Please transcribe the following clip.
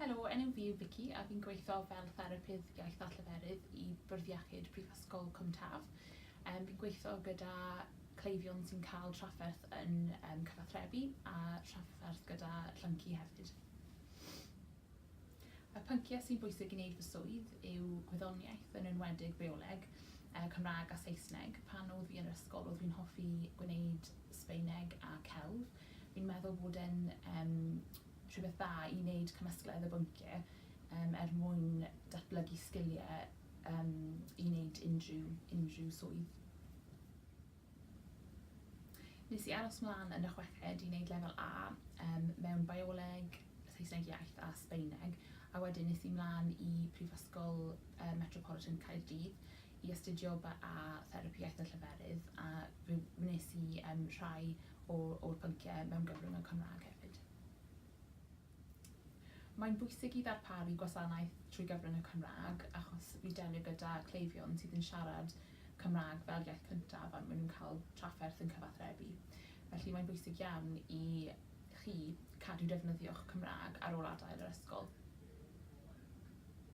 Helo, enw fi yw Vicky a fi'n gweithio fel therapydd iaith a lleferydd i Bwrdd Iechyd Prifysgol Cwm Taf. Um, fi'n gweithio gyda cleifion sy'n cael trafferth yn um, cyfathrebu a trafferth gyda llyncu hefyd. Y pynciau sy'n bwysig i wneud fy swydd yw gwyddoniaeth, yn enwedig bioleg, Cymraeg a Saesneg. Pan oedd fi yn yr ysgol, oedd fi'n hoffi gwneud Sbaeneg a celf. Fi'n meddwl bod e'n um, rhywbeth dda i wneud cymysgledd o bynciau um, er mwyn datblygu sgiliau um, i wneud unrhyw, unrhyw swydd. Nes i aros mlaen yn y chweched i wneud lefel A um, mewn bioleg, Saesneg iaith a Sbaeneg, a wedyn nes i mlaen i Prifysgol uh, Metropolitan Caerdydd i astudio ba a therapi iaith a lleferydd, a fe wnes i um, rhai o'r pynciau mewn gyfrwng y Cymraeg hefyd. Mae'n bwysig i ddarparu gwasanaeth trwy gyfrwng y Cymraeg achos fi delio gyda cleifion sydd yn siarad Cymraeg fel iaith cyntaf a maen nhw'n cael trafferth yn cyfathrebu. Felly mae'n bwysig iawn i chi cadw defnyddio'ch Cymraeg ar ôl adael yr ysgol.